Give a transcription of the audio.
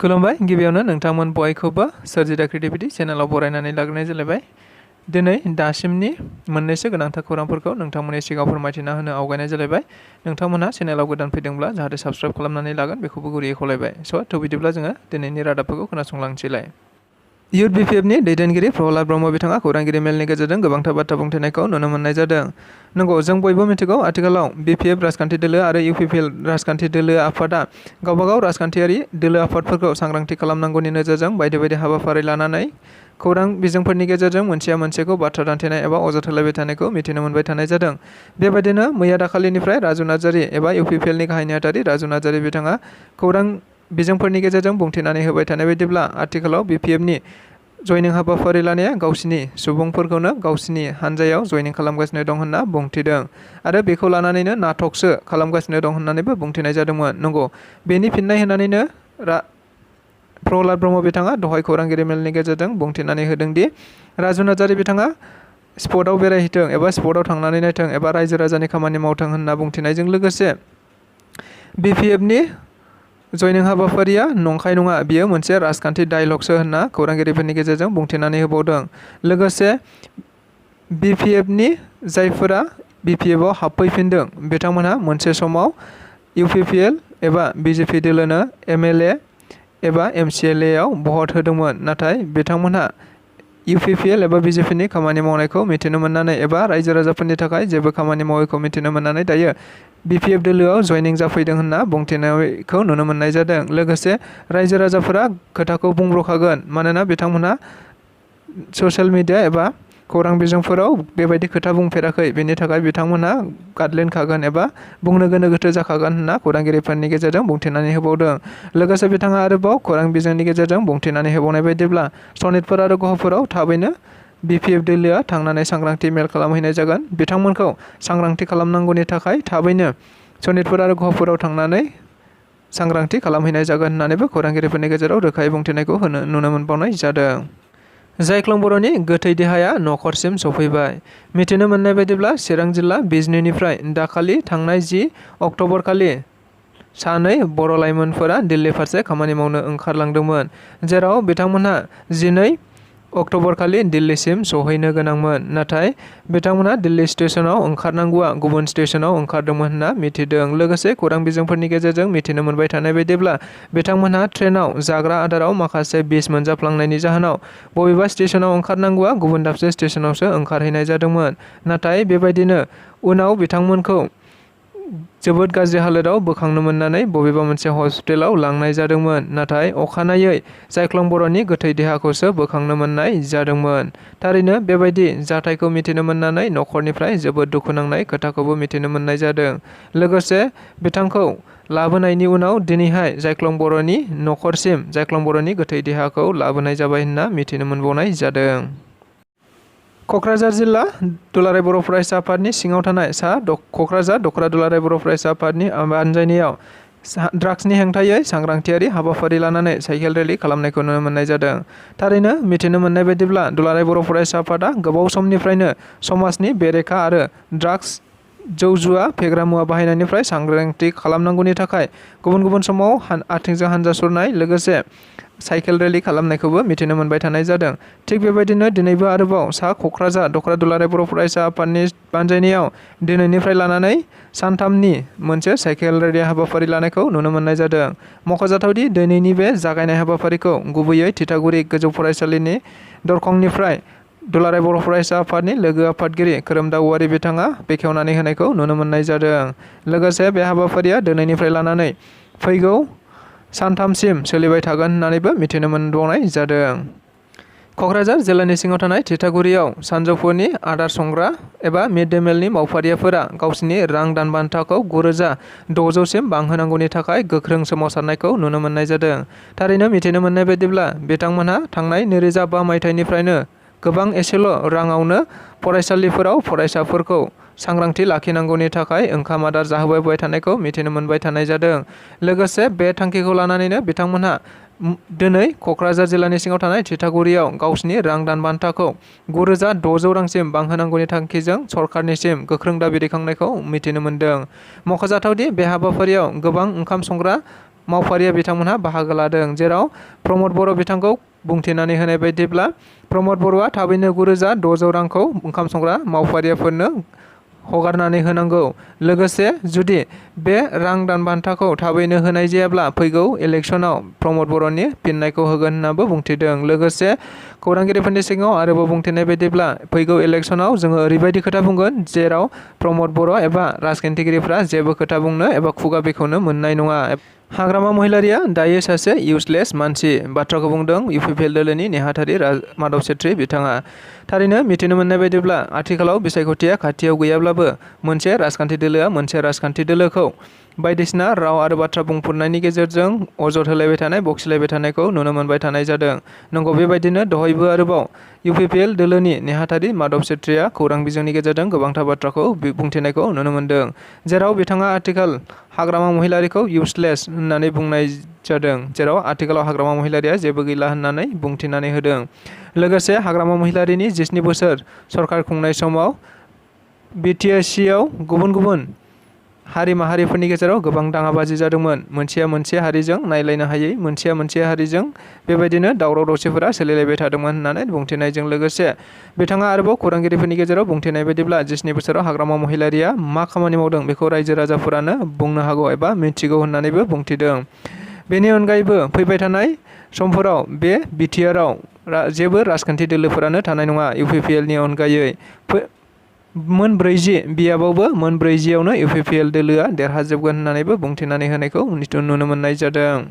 खुलुमबाय गिबियावनो नोंथांमोन बयखौबो सोरजिदा क्रिएटिभिटी चेनेलाव बरायनानै लाग्रोनाय जालायबाय। दिनै दासिमनि मोननैसो गोनांथार खौरांफोरखौ नोंथांमोननि सिगाङाव फोरमायथिना होनो आवगायनाय जालायबाय। नोंथांमोनहा चेनेलाव गोदान फैदोंब्ला जाहाथे साबस्क्राइब खालामनानै लागोन बेखौबो गुरैयै खावलायबाय। थ' बिदिब्ला जोङो दिनैनि रादाबफोरखौ खोनासंलांसैलाय। इउथ बिपिएफनि दैदेनगिरि प्रहलाद ब्रह्म बिथाङा खौरांगिरि मेलनि गेजेरजों गोबांथार बाथ्रा बुंथिनायखौ नुनो मोननाय जादों। नंगौ, जों बयबो मिथिगौ आथिखालाव बिपिएफ राजखान्थि दोलो आरो इउपिपिएल राजखान्थि दोलो आफादा गावबागाव राजखान्थियारि दोलो आफादफोरखौ सांग्रांथि खालामनांगौनि नोजोरजों बायदि बायदि हाबाफारि लानानै खौरां बिजोंफोरनि गेजेरजों मोनसेया मोनसेखौ बाथ्रा दान्थेनाय एबा अजद होलायबाय थानायखौ मिथिनो मोनबाय थानाय जादों। बेबायदिनो मैया दाखालिनिफ्राय राजु नार्जारि एबा इउपिपिएलनि गाहाय नेहाथारि राजु नार्जारि बिथाङा खौरां बिजोंफोरनि गेजेरजों बुंथिनानै होबाय थानाय बायदिब्ला आथिखालाव बिपिएफनि जयनिं हाबाफारि लानाया गावसिनि सुबुंफोरखौनो गावसिनि हानजायाव जयनिं खालामगासिनो दं होनना बुंथिदों आरो बेखौ लानानैनो नाटकसो खालामगासिनो दं होननानैबो बुंथिनाय जादोंमोन। नंगौ, बेनि फिननाय होनानैनो प्रहलाद ब्रह्म बिथाङा दहाय खौरांगिरि मेलनि गेजेरजों बुंथिनानै होदोंदि राजु नार्जारि बिथाङा स्पटआव बेरायहैथों एबा स्पटआव थांनानै नायथों एबा रायजो राजानि खामानि मावथों होनना बुंथिनायजों लोगोसे बिपिएफनि जयनिं हाबाफारिया नंखाय नङा, बियो मोनसे राजखान्थि डायलगसो होनना खौरांगिरिफोरनि गेजेरजों बुंथिनानै होबावदों। लोगोसे बिपिएफनि जायफोरा बिपिएफआव हाबफैफिनदों बिथांमोनहा मोनसे समाव इउपिपिएल एबा बिजेपि दोलोनो एमएलए एबा एमसिएलएआव भट होदोंमोन, नाथाय बिथांमोनहा इउपिपिएल एबा बिजेपिनि खामानि मावनायखौ मिथिनो मोननानै एबा रायजो राजाफोरनि थाखाय जेबो खामानि मावैखौ मिथिनो मोननानै दायो बिपिएफ दोलोआव जयनिं जाफैदों होनना बुंथिनायखौ नुनो मोननाय जादों। लोगोसे रायजो राजाफोरा खोथाखौ बुंब्रखागोन, मानोना बिथांमोनहा ससियेल मिडिया एबा खौरां बिजोंफोराव बेबायदि खोथा बुंफेराखै, बेनि थाखाय बिथांमोनहा गादलेनखागोन एबा बुंनो गोनो गोथो जाखागोन होनना खौरांगिरिफोरनि गेजेरजों बुंथिनानै होबावदों। लोगोसे बिथाङा आरोबाव खौरां बिजोंनि गेजेरजों बुंथिनानै होबावनाय बायदिब्ला सनितपुर आरो गहपुराव थाबैनो बिपिएफ दोलोआ थांनानै सांग्रांथि मेल खालामहैनाय जागोन। बिथांमोनखौ सांग्रांथि खालामनांगौनि थाखाय थाबैनो सनितपुर आरो गहपुराव थांनानै सांग्रांथि खालामहैनाय जागोन होननानैबो खौरांगिरिफोरनि गेजेराव रोखायै बुंथिनायखौ नुनो मोनबावनाय जादों। जायख्लं बर'नि गोथै देहाया न'खरसिम सफैबाय। मिथिनो मोननाय बायदिब्ला चिरां जिल्ला बिजनीनिफ्राय दाखालि थांनाय 10 अक्ट'बरखालि सानै बर' लाइमोनफोरा दिल्ली फारसे खामानि मावनो ओंखारलांदोंमोन, जेराव बिथांमोनहा 12 अक्ट'बरखालि दिल्लीसिम सहैनो गोनांमोन, नाथाय बिथांमोनहा दिल्ली स्टेशनाव ओंखारनांगौआ गुबुन स्टेशनाव ओंखारदोंमोन होनना मिथिदों। लोगोसे खौरां बिजोंफोरनि गेजेरजों मिथिनो मोनबाय थानाय बायदिब्ला बिथांमोनहा ट्रेनाव जाग्रा आदाराव माखासे बिस मोनजाफ्लांनायनि जाहोनाव बबेबा स्टेशनाव ओंखारनांगौआ गुबुन दाबसे स्टेशनावसो ओंखारहैनाय जादोंमोन, नाथाय बेबायदिनो उनाव बिथांमोनखौ जोबोद गाज्रि हालोदाव बोखांनो मोननानै बबेबा मोनसे हस्पिटालाव लांनाय जादोंमोन, नाथाय अखानायै जायख्लं बर'नि गोथै देहाखौसो बोखांनो मोननाय जादोंमोन। थारैनो बेबायदि जाथायखौ मिथिनो मोननानै न'खरनिफ्राय जोबोद दुखु नांनाय खोथाखौबो मिथिनो मोननाय जादों। लोगोसे बिथांखौ लाबोनायनि उनाव दिनैहाय जायख्लं बर'नि न'खरसिम जायख्लं बर'नि गोथै देहाखौ लाबोनाय जाबाय होनना मिथिनो मोनबावनाय जादों। क'क्राझार जिल्ला दुलाराय बर' फरायसा आफादनि सिङाव थानाय क'क्राझार दख'रा दुलाराय बर' फरायसा आफादनि बानजायनायाव ड्राग्सनि हेंथायै सांग्रांथियारि हाबाफारि लानानै साइकेल रेलि खालामनायखौ नुनो मोननाय जादों। थारैनो मिथिनो मोननाय बायदिब्ला दुलाराय बर' फरायसा आफादा गोबाव समनिफ्रायनो समाजनि बेरेखा आरो ड्राग्स जौ जुवा फेग्रा मुवा बाहायनायनिफ्राय सांग्रांथि खालामनांगौनि थाखाय गुबुन गुबुन समाव आथिंजों हानजा सुरनाय लोगोसे साइकेल रेलि खालामनायखौबो मिथिनो मोनबाय थानाय जादों। थिग बेबायदिनो दिनैबो आरोबाव क'क्राझार दख'रा दुलाराय बर' फरायसा आफादनि बानजायनायाव दिनैनिफ्राय लानानै सानथामनि मोनसे साइकेल रेलि हाबाफारि लानायखौ नुनो मोननाय जादों। मख'जाथावदि दिनैनि बे जागायनाय हाबाफारिखौ गुबैयै थिथागुरि गोजौ फरायसालिनि दरखंनिफ्राय दुलाराय बर' फरायसा आफादनि लोगो आफादगिरि खोरोमदाव औवारी बिथाङा बेखेवनानै होनायखौ नुनो मोननाय जादों। लोगोसे बे हाबाफारिया दिनैनिफ्राय लानानै फैगौ सानथामसिम सोलिबाय थागोन होननानैबो मिथिनो मोनबावनाय जादों। क'क्राझार जिल्लानि सिङाव थानाय थिथागुरियाव सानजौफुनि आदार संग्रा एबा मिड डे मिलनि मावफारियाफोरा गावसिनि रां दानबान्थाखौ 9,600सिम बांहोनांगौनि थाखाय गोख्रों सोमावसारनायखौ नुनो मोननाय जादों। थारैनो मिथिनो मोननाय बायदिब्ला बिथांमोनहा थांनाय 2022 मायथाइनिफ्रायनो गोबां एसेल' राङावनो फरायसालिफोराव फरायसाफोरखौ सांग्रांथि लाखिनांगौनि थाखाय ओंखाम आदार जाहोबाय थानायखौ मिथिनो मोनबाय थानाय जादों। लोगोसे बे थांखिखौ लानानैनो बिथांमोनहा दिनै क'क्राझार जिल्लानि सिङाव थानाय थिथागुरियाव गावसिनि रां दानबान्थाखौ 9,600 रांसिम बांहोनांगौनि थांखिजों सरकारनिसिम गोख्रों दाबि दैखांनायखौ मिथिनो मोनदों। मख'जाथावदि बे हाबाफारियाव गोबां ओंखाम संग्रा मावफारिया बिथांमोनहा बाहागो लादों, जेराव प्रमद बर' बिथांखौ बुंथिनानै होनाय बायदिब्ला प्रमद बर'आ थाबैनो 9,600 रांखौ ओंखाम संग्रा मावफारियाफोरनो हगारनानै होनांगौ। लोगोसे जुदि बे रां दानबान्थाखौ थाबैनो होनाय जायाब्ला फैगौ इलेक्सनाव प्रमद बर'नि फिननायखौ होगोन होननाबो बुंथिदों। लोगोसे खौरांगिरिफोरनि सिगाङाव आरोबाव बुंथिनाय बायदिब्ला फैगौ इलेक्सनाव जोङो ओरैबायदि खोथा बुंगोन जेराव प्रमद बर' एबा राजखान्थिगिरिफ्रा जेबो खोथा बुंनो एबा खुगा बेखेवनो मोननाय नङा। हाग्रामा महिलारिया दायो सासे इउजलेस मानसि बाथ्राखौ बुंदों इउपिपिएल दोलोनि नेहाथारि माधव छेत्री बिथाङा। थारैनो मिथिनो मोननाय बायदिब्ला आथिखालाव बिसायख'थिया खाथियाव गैयाब्लाबो मोनसे राजखान्थि दोलोआ मोनसे राजखान्थि दोलोखौ बायदिसिना राव आरो बाथ्रा बुंफोरनायनि गेजेरजों अजद होलायबाय थानाय, बखिलायबाय थानायखौ नुनो मोनबाय थानाय जादों। नंगौ, बेबायदिनो दहायबो आरोबाव इउपिपिएल दोलोनि नेहाथारि माधव छेत्रीया खौरां बिजोंनि गेजेरजों गोबांथार बाथ्राखौ बुंथिनायखौ नुनो मोन्दों, जेराव बिथाङा आथिखाल हाग्रामा महिलारिखौ इउजलेस होननानै बुंनाय जादों, जेराव आथिखालाव हाग्रामा महिलारिया जेबो गैला होननानै बुंथिनानै होदों। लोगोसे हाग्रामा महिलारिनि 17 बोसोर सरकार खुंनाय समाव बिटिएसिआव गुबुन गुबुन हारि माहारिफोरनि गेजेराव गोबां दाङाबाजि जादोंमोन। मोनसेया मोनसे हारिजों नायलायनो हायै, मोनसेया मोनसे हारिजों बेबायदिनो दावराव दावसिफोरा सोलिलायबाय थादोंमोन होननानै बुंथिनायजों लोगोसे बिथाङा आरोबाव खौरांगिरिफोरनि गेजेराव बुंथिनाय बायदिब्ला 17 बोसोराव हाग्रामा महिलारिया मा खामानि मावदों बेखौ रायजो राजाफोरानो बुंनो हागौ एबा मिथिगौ होननानैबो बुंथिदों। बेनि अनगायैबो फैबाय थानाय समफोराव बे बिटिआरआव जेबो राजखान्थि दोलोफोरानो थानाय नङा इउपिपिएलनि अनगायै। मोन 40 बियाबावबो मोन 40आवनो इउपिपिएल दोलोआ देरहाजोबगोन होननानैबो बुंथिनानै होनायखौ नुनो मोननाय जादों।